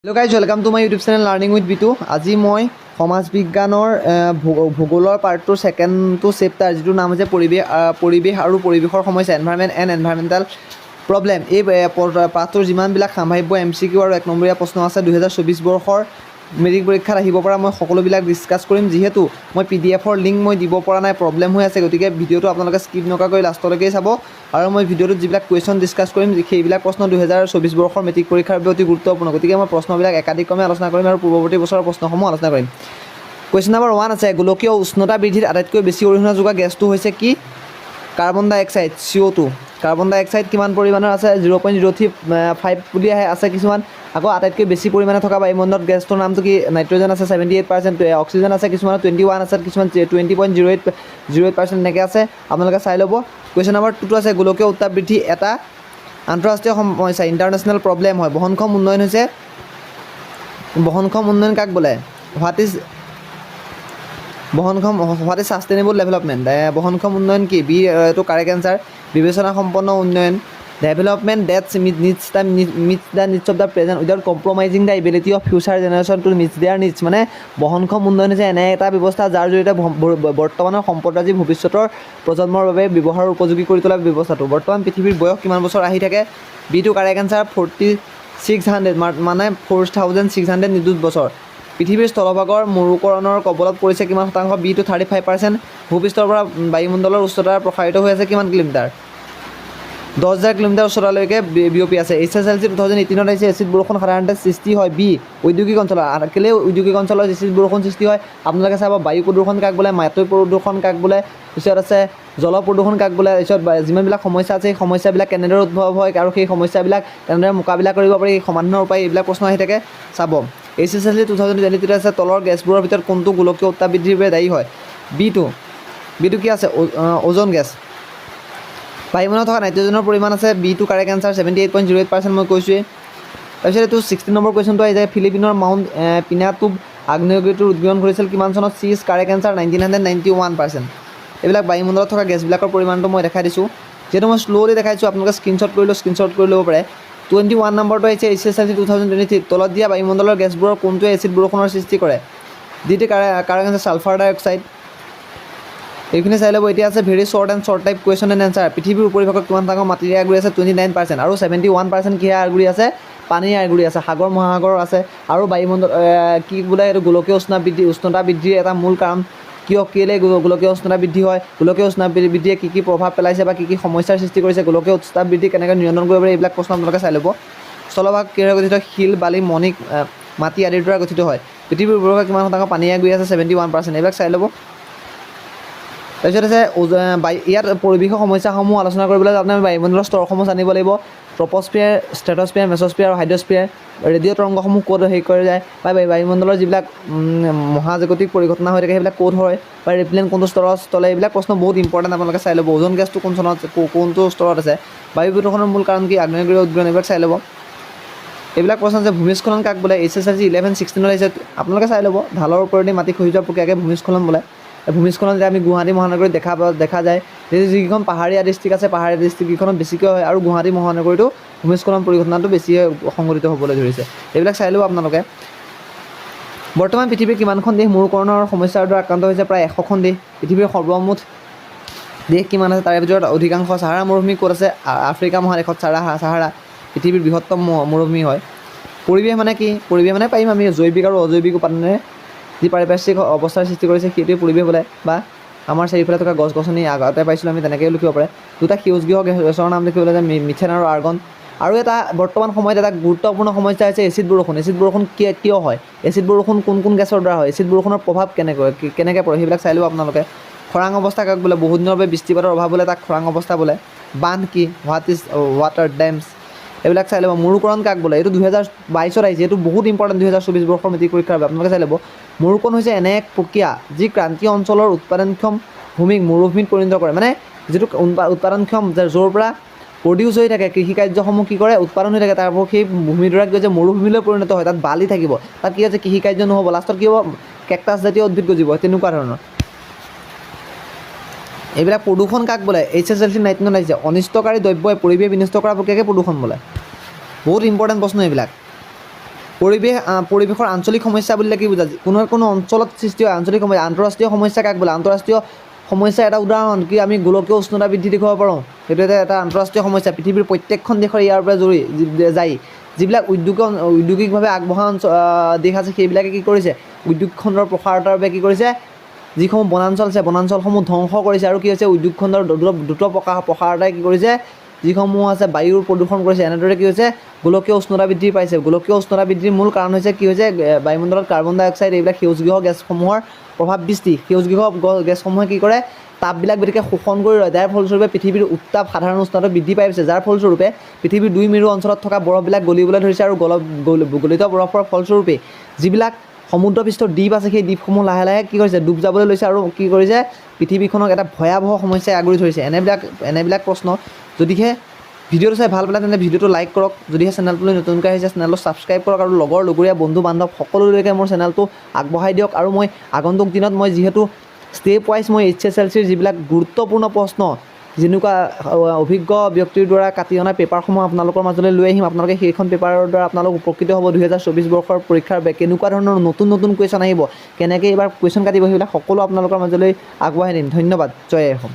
Hello guys, welcome to my YouTube channel Learning with Bitu. আজি মই সমাজ বিজ্ঞানৰ ভূগোলৰ পাৰ্টটোৰ ছেকেণ্ডটো চেপ্টাৰ, যিটোৰ নাম হৈছে পৰিৱেশ আৰু পৰিৱেশৰ সমস্যা, এনভাইৰমেণ্ট এণ্ড এনভাইৰমেণ্টেল প্ৰব্লেম, এই পাঠটোৰ যিমানবিলাক সাম্ভাব্য এমচিকিউ আৰু এক নম্বৰীয়া প্ৰশ্ন আছে, 2024 বৰ্ষৰ মেট্ৰিক পৰীক্ষাত আহিব পৰা, মই সকলোবিলাক ডিছকাছ কৰিম। যিহেতু মই পিডিএফৰ লিংক মই দিব পৰা নাই, প্ৰব্লেম হৈ আছে, গতিকে ভিডিঅ'টো আপোনালোকে স্কিপ নকৰাকৈ লাষ্টলৈকে চাব। আৰু মই ভিডিঅ'টোত যিবিলাক কুৱেশ্যন ডিছকাছ কৰিম, সেইবিলাক প্ৰশ্ন 2024 বৰ্ষৰ মেট্ৰিক পৰীক্ষাৰ বাবে অতি গুৰুত্বপূৰ্ণ। গতিকে মই প্ৰশ্নবিলাক একাদিক্ৰমে আলোচনা কৰিম আৰু পূৰ্বৱৰ্তী বছৰৰ প্ৰশ্নসমূহ আলোচনা কৰিম। কুৱেশ্যন নম্বৰ 1 আছে, গোলকীয় উষ্ণতা বৃদ্ধিত আটাইতকৈ বেছি অৰিহণা যোগোৱা গেছটো হৈছে কি? কাৰ্বন ডাই অক্সাইড, CO2। Carbon ডাই অক্সাইড কিমান পৰিমাণৰ আছে? 0.035 বুলি আহে আছে কিছুমান। আকৌ আটাইতকৈ বেছি পৰিমাণে থকা বায়ুমণ্ডলত গেছটোৰ নামটো কি? নাইট্ৰজেন আছে 78%, অক্সিজেন আছে কিছুমানত 21 আছে, কিছুমান 20.0808% এনেকৈ আছে। আপোনালোকে চাই ল'ব। কুৱেশ্যন নম্বৰ 2টো আছে, গোলকীয় উত্তাপ বৃদ্ধি এটা আন্তঃৰাষ্ট্ৰীয় সমস্যা, ইণ্টাৰনেশ্যনেল প্ৰব্লেম হয়। বহনক্ষম উন্নয়ন হৈছে, বহনক্ষম উন্নয়ন কাক বোলে? What is বহনক্ষম? What is sustainable development? বহনক্ষম উন্নয়ন কি? বি, এইটো কাৰেক্ট এনচাৰ। বিবেচনা সম্পন্ন উন্নয়ন, development that's needs the meets the needs of the present without compromising the ability of future generation to meets their needs। মানে বহনক্ষম উন্নয়ন হৈছে এনে এটা ব্যৱস্থা, যাৰ জৰিয়তে বৰ্তমানৰ সম্পদৰাজি ভৱিষ্যতৰ প্ৰজন্মৰ বাবে ব্যৱহাৰৰ উপযোগী কৰি তোলা ব্যৱস্থাটো। বৰ্তমান পৃথিৱীৰ বয়স কিমান বছৰ আহি থাকে? বিটো কাৰেক্ট এনচাৰ, 4600, মানে 4600 নিযুত বছৰ। পৃথিৱীৰ স্থলভাগৰ মৰুকৰণৰ কবলত পৰিছে কিমান শতাংশ? বিটো 35%। ভূপৃষ্ঠৰ পৰা বায়ুমণ্ডলৰ উচ্চতাৰ প্ৰসাৰিত হৈ আছে কিমান কিলোমিটাৰ? 10,000 কিলোমিটাৰ উচ্চতালৈকে বিয়পি আছে। এইচএছএলচি 2018ত আহিছে। এচিড বৰষুণ সাধাৰণতে সৃষ্টি হয় বি, ঔদ্যোগিক অঞ্চলত। কেলৈ ঔদ্যোগিক অঞ্চলত এচিড বৰষুণ সৃষ্টি হয়, আপোনালোকে চাব। বায়ু প্ৰদূষণ কাক বোলে? মাটি প্ৰদূষণ কাক বোলে? পিছত আছে জল প্ৰদূষণ কাক বোলে? পিছত যিমানবিলাক সমস্যা আছে, সেই সমস্যাবিলাক কেনেদৰে উদ্ভৱ হয় আৰু সেই সমস্যাবিলাক কেনেদৰে মোকাবিলা কৰিব পাৰি, সেই সমাধানৰ উপায়, এইবিলাক প্ৰশ্ন আহি থাকে, চাব। এইচএছএলচি 2023ত আছে, তলৰ গেছবোৰৰ ভিতৰত কোনটো গোলকীয় উত্তাপ বৃদ্ধিৰ বাবে দায়ী হয়? বিটো। বিটো কি আছে? Ozone gas. বায়ুমণ্ডলত থকা নাইট্ৰজেনৰ পৰিমাণ আছে বিটো কাৰেক্ট এনচাৰ, 78.08%, মই কৈছোঁৱেই। তাৰপিছত এইটো 16 নম্বৰ কুৱেশ্যনটো আহি যায়, ফিলিপিনৰ মাউণ্ট পিনাটুব আগ্নেয়গিৰিটোৰ উদ্গীৰণ ঘটিছিল কিমান চনত? C is correct answer, 1991%। এইবিলাক বায়ুমণ্ডলত থকা গেছবিলাকৰ পৰিমাণটো মই দেখাই দিছোঁ। যিহেতু মই শ্ল'লি দেখাইছোঁ, আপোনালোকে স্ক্ৰীনশ্বট কৰি ল'ব পাৰে। 21 নম্বৰটো আহিছে এইচএছএলচি 2023, তলত দিয়া বায়ুমণ্ডলৰ গেছবোৰৰ কোনটোৱে এচিড বৰষুণৰ সৃষ্টি কৰে? ডিটো কাৰেক্ট এনচাৰ, ছালফাৰ ডাই অক্সাইড। এইখিনি চাই ল'ব। এতিয়া আছে very short and short type question and answer। পৃথিৱীৰ উপৰিভাগত কিমান শতাংশ মাটিৰে আগুৰি আছে? 29%। আৰু 71% কিহে আগুৰি আছে? পানীৰে আগুৰি আছে। সাগৰ মহাসাগৰ আছে। আৰু বায়ুমণ্ডল কি বোলে এইটো? গোলকীয় উষ্ণতা বৃদ্ধিৰ এটা মূল কাৰণ কিয়? কেলৈ গোলকীয় উষ্ণতা বৃদ্ধি হয়? গোলকীয় উষ্ণতা বৃদ্ধিয়ে কি কি প্ৰভাৱ পেলাইছে বা কি কি সমস্যাৰ সৃষ্টি কৰিছে? গোলকীয় উত্তাপ বৃদ্ধি কেনেকৈ নিয়ন্ত্ৰণ কৰিব পাৰি? এইবিলাক প্ৰশ্ন আপোনালোকে চাই ল'ব। স্থলভাগ কিহেৰে গঠিত? শিল, বালি, মণিক, মাটি আদিৰ দ্বাৰা গঠিত হয়। পৃথিৱীৰ উপৰিভাগত কিমান শতাংশ পানীয়ে আগুৰি আছে? 71%। এইবিলাক চাই ল'ব। তাৰপিছত আছে ইয়াত পৰিৱেশৰ সমস্যাসমূহ আলোচনা কৰিবলৈ যাওঁতে আমি বায়ুমণ্ডলৰ স্তৰসমূহ জানিব লাগিব, ট্ৰপস্ফিয়াৰ, ষ্ট্ৰেটস্ফিয়াৰ, মেছস্ফিয়াৰ আৰু হাইড্ৰস্ফিয়াৰ। ৰেডিঅ' তৰংগসমূহ ক'ত হেৰি কৰা যায় বা বায়ুমণ্ডলৰ যিবিলাক মহাজাগতিক পৰিঘটনা হৈ থাকে, সেইবিলাক ক'ত হয় বা ৰিপ্লেন কোনটো স্তৰত চলে, এইবিলাক প্ৰশ্ন বহুত ইম্পৰ্টেণ্ট, আপোনালোকে চাই ল'ব। ওজন গেছটো কোন চনত কোনটো স্তৰত আছে? বায়ু প্ৰদূষণৰ মূল কাৰণ কি? আগ্নেয়গিৰি উদ্গীৰণ। এইবিলাক চাই ল'ব। এইবিলাক প্ৰশ্ন আছে। ভূমিস্খলন কাক বোলে? এইচএছএলচি 11-16ত আহিছে, আপোনালোকে চাই ল'ব। ঢালৰ ওপৰেদি মাটি খহি যোৱা প্ৰক্ৰিয়াকে ভূমিস্খলন বোলে। এই ভূমিস্খলন যেতিয়া আমি গুৱাহাটী মহানগৰীত দেখা যায়, যিহেতু যিকেইখন পাহাৰীয়া ডিষ্ট্ৰিক্ট আছে, পাহাৰীয়া ডিষ্ট্ৰিক্টকেইখনত বেছিকৈ হয় আৰু গুৱাহাটী মহানগৰীতো ভূমিস্খলন পৰিঘটনাটো বেছিয়ে সংঘটিত হ'বলৈ ধৰিছে। এইবিলাক চাই ল'ব আপোনালোকে। বৰ্তমান পৃথিৱীৰ কিমানখন দেশ মৰুকৰণৰ সমস্যাৰ দ্বাৰা আক্ৰান্ত হৈছে? প্ৰায় 100খন দেশ। পৃথিৱীৰ সৰ্বমুঠ দেশ কিমান আছে? তাৰে ভিতৰত অধিকাংশ। চাহাৰা মৰুভূমি ক'ত আছে? আফ্ৰিকা মহাদেশত। চাহাৰা চাহাৰা পৃথিৱীৰ বৃহত্তম মৰুভূমি হয়। পৰিৱেশ মানে কি? পৰিৱেশ মানে পাৰিম আমি জৈৱিক আৰু অজৈৱিক উপাদানেৰে যি পাৰিপাৰ্শ্বিক অৱস্থাৰ সৃষ্টি কৰিছে, সেইটোৱে পৰিৱেশ বোলে। বা আমাৰ চাৰিওফালে থকা গছ গছনি আগতে পাইছিলোঁ আমি, তেনেকৈও লিখিব পাৰে। দুটা সেউজগৃহ গেছৰ নাম লিখিবলৈ যায়, মিথেন আৰু আৰ্গন। আৰু এটা বৰ্তমান সময়ত এটা গুৰুত্বপূৰ্ণ সমস্যা হৈছে এচিড বৰষুণ। এচিড বৰষুণ কিয় কিয় হয়? এচিড বৰষুণ কোন কোন গেছৰ দ্বাৰা হয়? এচিড বৰষুণৰ প্ৰভাৱ কেনেকৈ পৰে, সেইবিলাক চাই ল'ব আপোনালোকে। খৰাং অৱস্থা কাক বোলে? বহুত দিনৰ বাবে বৃষ্টিপাতৰ অভাৱ হ'লে তাক খৰাং অৱস্থা বোলে। বান্ধ কি? What is water dams? এইবিলাক চাই ল'ব। মৰুকৰণ কাক বোলে? এইটো 2022ত আহিছে। এইটো বহুত ইম্পৰ্টেণ্ট 2024 বৰ্ষৰ মেট্ৰিক পৰীক্ষাৰ বাবে, আপোনালোকে চাই ল'ব। মৰুকৰণ হৈছে এনে এক প্ৰক্ৰিয়া, যি ক্ৰান্তীয় অঞ্চলৰ উৎপাদনক্ষম ভূমিক মৰুভূমিত পৰিণত কৰে। মানে যিটো উৎপাদনক্ষম, য'ৰ পৰা প্ৰডিউচ হৈ থাকে, কৃষি কাৰ্যসমূহ কি কৰে, উৎপাদন হৈ থাকে, তাৰ পৰা সেই ভূমিডৰা কি হৈছে, মৰুভূমিলৈ পৰিণত হয়। তাত বালি থাকিব, তাত কি হৈছে, কৃষি কাৰ্য নহ'ব, লাষ্টত কি হ'ব, কেকটাছ জাতীয় উদ্ভিদ গজিব, তেনেকুৱা ধৰণৰ এইবিলাক। প্ৰদূষণ কাক বোলে? এইচএছএলচি 19ত আহিছে। অনিষ্টকাৰী দ্ৰব্যই পৰিৱেশ বিনষ্ট কৰা প্ৰক্ৰিয়াকে প্ৰদূষণ বোলে। বহুত ইম্পৰ্টেণ্ট প্ৰশ্ন এইবিলাক। পৰিৱেশৰ আঞ্চলিক সমস্যা বুলিলে কি বুজা? কোনো কোনো অঞ্চলত সৃষ্টি হয় আঞ্চলিক সমস্যা। আন্তঃৰাষ্ট্ৰীয় সমস্যা কাক বোলে? আন্তঃৰাষ্ট্ৰীয় সমস্যাৰ এটা উদাহৰণ কি? আমি গোলকীয় উষ্ণতা বৃদ্ধি দেখুৱাব পাৰোঁ। সেইটো এটা আন্তঃৰাষ্ট্ৰীয় সমস্যা। পৃথিৱীৰ প্ৰত্যেকখন দেশৰ ইয়াৰ পৰা জড়ি যায়। যিবিলাক ঔদ্যোগিকভাৱে আগবঢ়া অঞ্চল দেশ আছে, সেইবিলাকে কি কৰিছে? উদ্যোগ খণ্ডৰ প্ৰসাৰতাৰ বাবে কি কৰিছে? যিসমূহ বনাঞ্চল আছে, বনাঞ্চলসমূহ ধ্বংস কৰিছে। আৰু কি হৈছে? উদ্যোগ খণ্ডৰ দ্ৰুত দ্ৰুত প্ৰসাৰতাই কি কৰিছে? যিসমূহ আছে, বায়ুৰ প্ৰদূষণ কৰিছে। এনেদৰে কি হৈছে? গোলকীয় উষ্ণতা বৃদ্ধি পাইছে। গোলকীয় উষ্ণতা বৃদ্ধিৰ মূল কাৰণ হৈছে কি হৈছে? বায়ুমণ্ডলত কাৰ্বন ডাই অক্সাইড, এইবিলাক সেউজগৃহ গেছসমূহৰ প্ৰভাৱ বৃষ্টি। সেউজগৃহ গেছসমূহে কি কৰে? তাপবিলাক গতিকে শোষণ কৰি লয়, যাৰ ফলস্বৰূপে পৃথিৱীৰ উত্তাপ, সাধাৰণ উষ্ণতা বৃদ্ধি পাইছে, যাৰ ফলস্বৰূপে পৃথিৱীৰ দুই মেৰু অঞ্চলত থকা বৰফবিলাক গলিবলৈ ধৰিছে। আৰু গলিত বৰফৰ ফলস্বৰূপে যিবিলাক সমুদ্ৰপৃষ্ঠৰ দ্বীপ আছে, সেই দ্বীপসমূহ লাহে লাহে কি কৰিছে? ডুব যাবলৈ লৈছে। আৰু কি কৰিছে? পৃথিৱীখনক এটা ভয়াৱহ সমস্যাই আগুৰি ধৰিছে। এনেবিলাক প্ৰশ্ন। যদিহে ভিডিঅ'টো চাই ভাল পালে, তেন্তে ভিডিঅ'টো লাইক কৰক। যদিহে চেনেলটোলৈ নতুনকৈ আহিছে, চেনেলটো ছাবস্ক্ৰাইব কৰক আৰু লগৰ লগৰীয়া, বন্ধু বান্ধৱ সকলোলৈকে মোৰ চেনেলটো আগবঢ়াই দিয়ক। আৰু মই আগন্তুক দিনত মই যিহেতু ষ্টেপ ৱাইজ মই এইচএছএলচিৰ যিবিলাক গুৰুত্বপূৰ্ণ প্ৰশ্ন, যেনেকুৱা অভিজ্ঞ ব্যক্তিৰ দ্বাৰা কাটি অনা পেপাৰসমূহ আপোনালোকৰ মাজলৈ লৈ আহিম। আপোনালোকে সেইখন পেপাৰৰ দ্বাৰা আপোনালোক উপকৃত হ'ব। 2024 বৰ্ষৰ পৰীক্ষাৰ বাবে কেনেকুৱা ধৰণৰ নতুন নতুন কুৱেশ্যন আহিব, কেনেকৈ এইবাৰ কুৱেশ্যন কাটিব, সেইবিলাক সকলো আপোনালোকৰ মাজলৈ আগবঢ়াই দিম। ধন্যবাদ। জয় অসম।